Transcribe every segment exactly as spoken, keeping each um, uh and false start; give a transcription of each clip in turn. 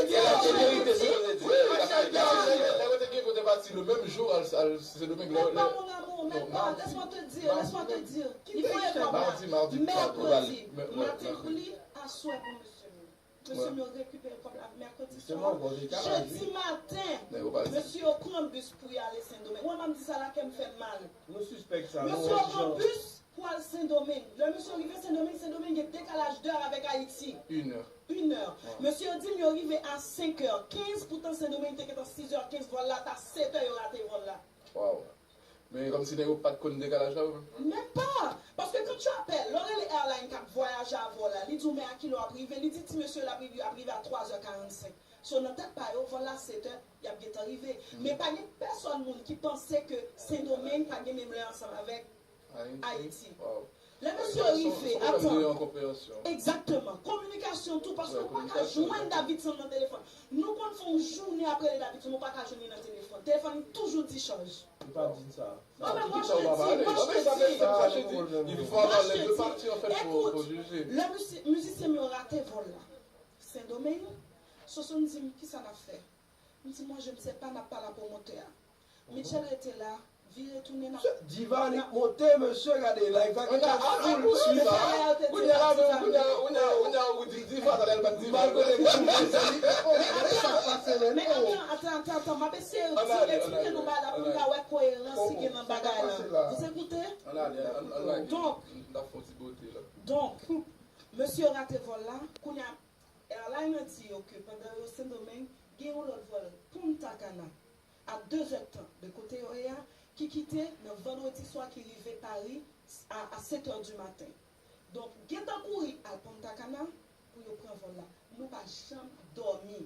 Se la verite, se verite. Nèg yo te gen kote pati le menm jou al, al Sendomeng. Mais pas mon amour, mais pas. Laisse-moi te dire, laisse-moi te dire. Il faut être normal. Mardi, mardi, Mercredi, mè- maten mercredi. Pou li, aswè pou mesye m. Mesye m yo rekipere kòb la mèkredi Justement, swa. bon, dekala, Jedi wi. Maten, Nèg yo pa di. Mesye yo pran bis pou y ale Sendomeng. Wè, m ap di sa la, kè m fè m mal. Nou sispèk sa, nou Mesye yo wè pran jan. Bis pou al Sendomeng. Lè mesye yo rive Sendomeng, Sendomeng gen dekalaj dè avèk Ayiti. Une heure. Une heure. Mesye yo di m yo rive a senk è kenz, poutan Sendomeng te gentan sis è kenz, vòl la ta sèt è, yo rate vòl la. Wow. Men kòmsi nèg yo pa t konn dekalaj la, ou? Menm pa! Paske quand tu appelles, lè w rele airline k ap vwayaje avè w la, li di w men a kilè w ap rive, li di ti mesye l ap rive, ap rive a twa è karannsenk. So nan tèt pa yo, vòl la sèt è, y ap gentan rive. Men pa gen pèsòn moun ki panse ke Sendomeng pa gen menm lè ansanm avèk Ayiti. Lè mesye yo rive, atan. Egzakteman. Kominikasyon tou, paske ou pa ka jwenn Davidson nan telefòn. Nou konn fè yon jounen ap rele Davidson, nou pa ka jwenn li nan telefòn. Telefòn li toujou dichaj. Ou pa di sa. Non, men moi je te dis, moi je te dis. Il faut avoir les deux parties en fait pour, pour juger. Lè mizisyen m yo rate vòl la Sendomeng, Soso m di m, kisa n ap fè? M di, moi je ne sais pas, n ap pale a pwomotè a. Mitchell rete la, vire tounen n ap. Diva li monte mesye, gade live la. Kounye a la ou di Diva, talè l pa t Diva. Men atan, atan, atan, atan, atan, m ap eseye di, eksplike nou bagay la pou n ka wè koyerans ki gen nan bagay la. Vous écoutez? Ann ale, ann lage. Donk, N ap fè yon ti bote la. Donk, mesye yo rate vòl la, kounye a, airline an di yo ke pandan yo Sendomeng, gen yon lòt vòl Punta Cana a de zè tan de kote yo ye a, ki kite nan vandredi swa ki rive Paris a, a sèt è di maten. Donk, gentan kouri al Punta Cana pou yo pran vòl la. Nou pa janm dòmi.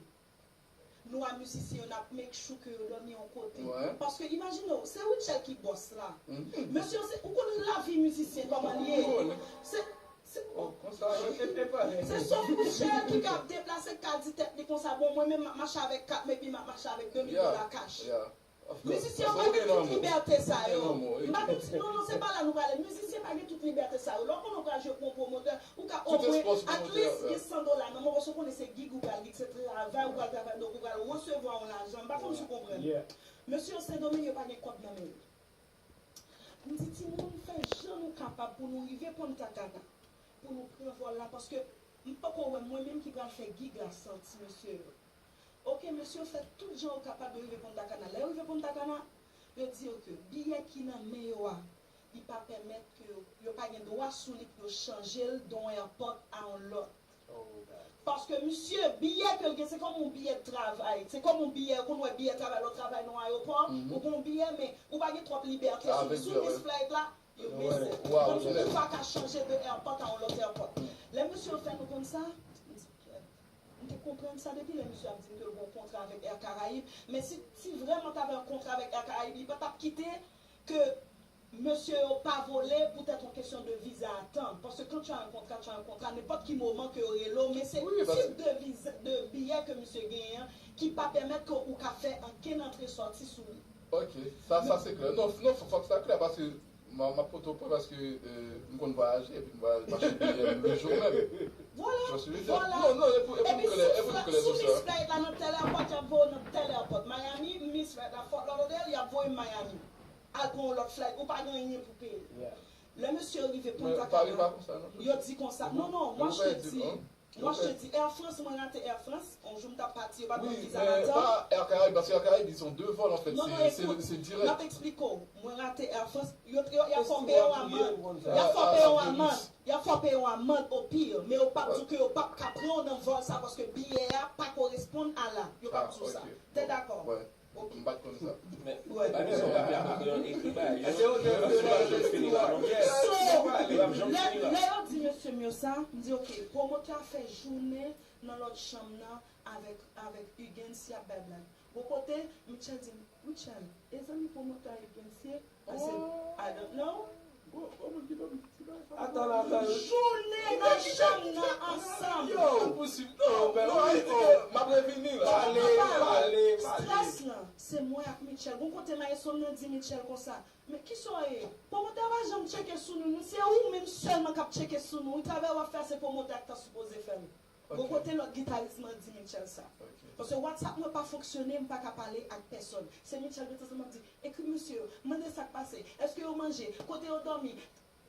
Nou a mizisyen yo, n ap make sure ke yo dòmi yon kote. Paske imajine w, se Rutshelle ki bòs la. Mesye, se, ou konn lavi mizisyen kòman l ye. Se, se, se sòf Rutshelle ki ka deplase, ka di tèt li konsa, bon, mwen menm m ap mache avèk kat, epi m ap mache avèk de mil dola cash. Mizisyen yo pa gen tout libète sa yo. M pa menm si, non, non, se pa la nou prale. Mizisyen pa gen tout libète sa yo. Lè w konnen w pral jwe pou yon pwomotè, ou ka omwen, at least, gen san dola nan men w, paske w konnen se gig ou pral gig, se travay ou pral travay, donk ou pral resevwa yon lajan. M pa konn si w konprann. Mesye yo Sendomeng, yo pa gen kòb nan men yo. M di, timoun, fè jan nou kapab pou nou rive Punta Cana, pou nou pran vòl la, paske m poko wè mwen menm ki pral fè gig la san ti mesye yo. Oke, mesye yo fè tout jan yo kapab yo rive Punta Cana. Lè yo rive Punta Cana, yo di yo ke biyè ki nan men yo a, li pa pèmèt ke yo, yo pa gen dwa sou li pou yo chanje l de yon airport a yon lòt. Paske misye, biyè ke l gen, se kòm yon biyè travay. Se kòm yon biyè, ou konn wè biyè travay, lè w travay nan yon ayewopò, ou gen yon biyè, men ou pa gen twòp libète sou li. Si w miss flight la, yo miss it. Kòmsi ou pa ka chanje de airport a yon lòt airport. Lè misye yo fè nou konn sa, m di, kèt. M te konprann sa depi lè misye ap di m ke l gen yon kontra avèk Air Caraïbes. Men si, si vrèman t avè yon kontra avèk Air Caraïbes, li pa t ap kite ke mesye yo pa vole poutèt yon kesyon de viza a tan. Paske quand tu as un contrat, tu as un contrat. Nenpòt ki moman ke yo rele w, men se tip de viza, de biyè ke misye genyen an ki pa pèmèt ke ou ka fè ankenn antre sòti sou li. Ok, sa, sa se klè. Non, non, fò, fòk sa klè, paske m, m ap pote w pwen, paske, euh, m konn vwayaje, epi m vwayaje, m achte biyè m le jou menm. Vwala, Tu vois ce que je veux dire? vwala. Non, non, e pou, e pou Epi nou klè, e sou pou nou fla-, klè sou sou miss sa. Flight la nan tèl airport, y ap voye w nan tèl airport. Miami, miss Flight la Fort Lauderdale, y ap voye w Miami. Al pran yon lòt flight, ou pa gen anyen pou peye. Lè mesye yo rive Punta Cana, yo di konsa, non, non, moi je te dis, moi je te dis, Air France, mwen rate Air France, yon jou m t ap pati, yo pa t ban m viza nan tan. Pas Air Caraïbes, parce que Air Caraïbes, ils ont deux vols en fait, Non, non, c'est, c'est, écoute, c'est m direct. ap eksplike w. Mwen rate Air France, yo, yo, y ap fè w peye yon amann. Y ap fè w peye yon amann. Y ap fè w peye yon amann au pire, men yo p ap di w ke yo p ap ka pran w nan vòl sa, paske biyè a pa koresponn a la. Yo p ap di w sa. Te dakò? M pa t konn sa. Men, pa gen sa w ka fè apre yon ekri bagay. Yo, yo, yo, yo, yo, yo, fini la, non? So, Yo ap janm fini la. Lè yo di mesye m yo sa, m di, oke, pwomotè a fè jounen nan lòt chanm nan avèk, avèk Huguens, y ap bay blag. Bò kote, Mitchell di m, Mitchell, e zanmi pwomotè a Huguens ye? I said, I don't know. Atan, atan. Jounen nan chanm nan ansanm. Yo, enposib. Non, non, non, m ap revini la. Pale, pale, pale. Strès lan, se mwen ak Mitchell. Gon kote maestro m nan di Mitchell konsa, men kisa w ye? Pwomotè a pa janm tcheke sou nou, non, se ou menm sèlman k ap tcheke sou nou wi. Travay w ap fè a, se pwomotè a k ta sipoze fè l. Gon kote lòt gitaris mwen di Mitchell sa. Paske WhatsApp mwen pa fonksyone, m pa ka pale ak pèsòn. Se Mitchell de tanzantan m ap di, ekri mesye yo, mande sa k pase, èske yo manje, kote yo dòmi,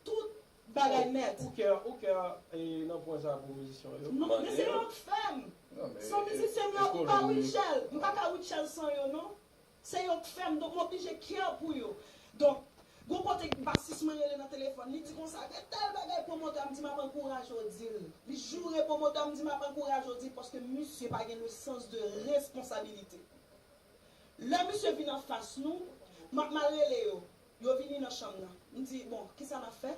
tout bagay nèt. Ou kè, ou kè e nan pwen sa pou mizisyen yo. Non, men se yo k fè m. Se yon mizisyen m yo, m pa Rutshelle. M pa ka Rutshelle san yo, non. Se yo k fè m, donk m oblije care pou yo. Donk, gon kote basis mwen rele nan telefòn, li di konsa, gen tèl bagay pwomotè a m di m ap ankouraje w di l. Li joure pwomotè a m di m ap ankouraje w di l paske misye pa gen le sens de responsabilité. Lè misye vin anfas nou, m ap mal rele yo. Yo vini nan chanm nan. M di, bon, kisa n ap fè?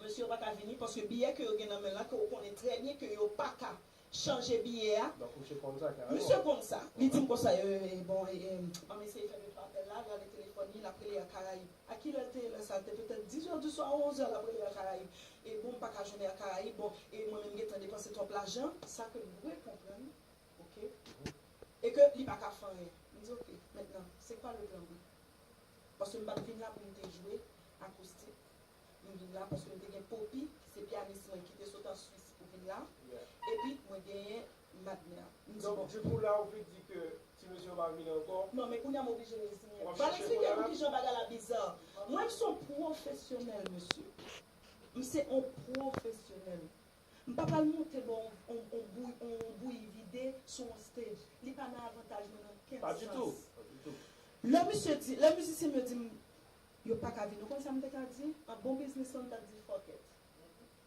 Mesye yo pa ka vini paske biyè ke yo gen nan men l lan, ke w konnen trè byen ke yo pa ka chanje biyè a. Donk, misye konn sa, kareman. Misye konn sa. Li di m konsa, e, e, bon, e, e, m eseye fè de twa apèl la, gade telefòn li, l ap rele Air Caraïbes. A kilè l te ye lè sa? L te petèt dis è di swa, onz è, l ap rele Air Caraïbes. E bon, m pa ka jwenn Air Caraïbes, bon, e mwen menm m gentan depanse twòp lajan, sa ke m dwe konprann, oke? E ke li pa ka fè anyen. M di, oke, mentnan, c'est quoi le plan B? Paske m pa t vin la pou m te jwe akoustik. M vin la paske m te gen Poppy, ki se pyanis mwen, ki te sot an Swis pou vin la. Epi, mwen genyen Madner. M di, bon. Donk, dikou la, ou vle di ke ti mesye yo pa vini ankò? Non, men kounye a m oblije reziyen. M pral eksplike nou kijan bagay la biza. Mwen, m se yon pwofesyonèl, mesye. M se yon pwofesyonèl. M pa pral monte bò on, on, on bouy, on bouyi vide sou on stage. Li pa nan avantaj mwen nan okenn sans. Pa ditou. Lè misye di, lè mizisyen m yo di m, yo pa ka vini, ou konn sa m te ka di? An bon biznisman, m t ap di, fuck it.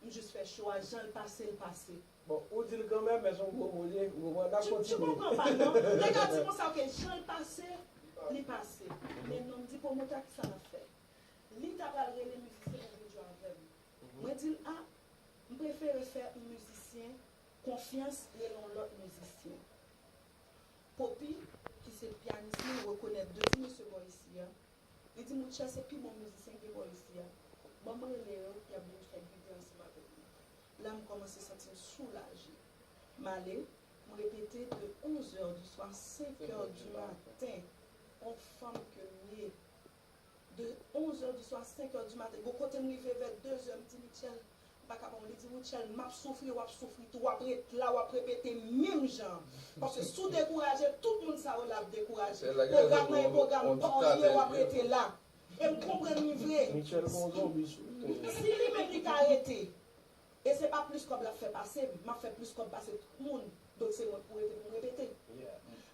M jis fè cho a, jan l pase, l pase. Bon, ou di l kanmenm, men se yon gwo mo li ye, ou konprann? N ap kontinye. Tu comprends pas, non? M te ka di konsa, ok, jan l pase, li pase. Men non, m di pwomotè a, kisa n ap fè? Li ta pral rele mizisyen pou vin jwe avè m. Mwen di l, a, m prefere fè yon mizisyen konfyans, rele yon lòt mizisyen. Poppy, ki se pyanis mwen, rekonèt de ti mesye bò isi a. Li di m, Rutshelle, se pi bon mizisyen ki bò isi a. Ban m rele yo, y ap vin fè gide ansanm avèk mwen. La, m kòmanse santi m soulaje. M ale, m repete de onz è di swa, senk è di maten. On fanm ke m ye. De onz è di swa, senk è di maten. Gon kote m rive vè de zè, m di, Mitchell, m pa ka pran w. Li di, Mitchell, m ap soufri, w ap soufri tou, w ap ret la, w ap repete menm jan. Paske si w dekouraje, tout moun sa yo la ap dekouraje. Pwogram nan e pwogram pa w li ye, w ap rete la. E m konprann li vre. Mitchell gon zonbi sou. Si li menm li ka rete, e se pa plis kòb l ap fè pase m, m ap fè plis kòb pase tout moun. Donk se mwen k pou rete pou m repete.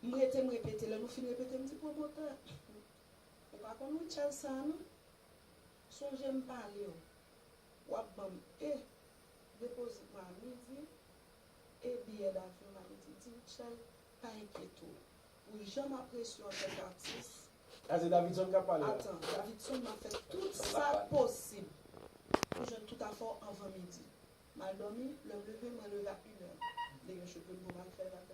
M rete, m repete. Lè nou fin repete, m di, pwomotè, ou pa konn Rutshelle sa, non? Sonje m pale w. W ap ban m e depozit mwen a midi, e biyè davyon m a midi. M di, Rutshelle, pa enkyete w. Ou janm apresye w antank atis. A, se Davidson k ap pale la. Atan, Davidson, m ap fè tout sa k posib pou jwenn tout afè w anvan midi. M al dòmi, lè m leve, mwen leve a inè. M te gen cheve m pou m al fè, m al fè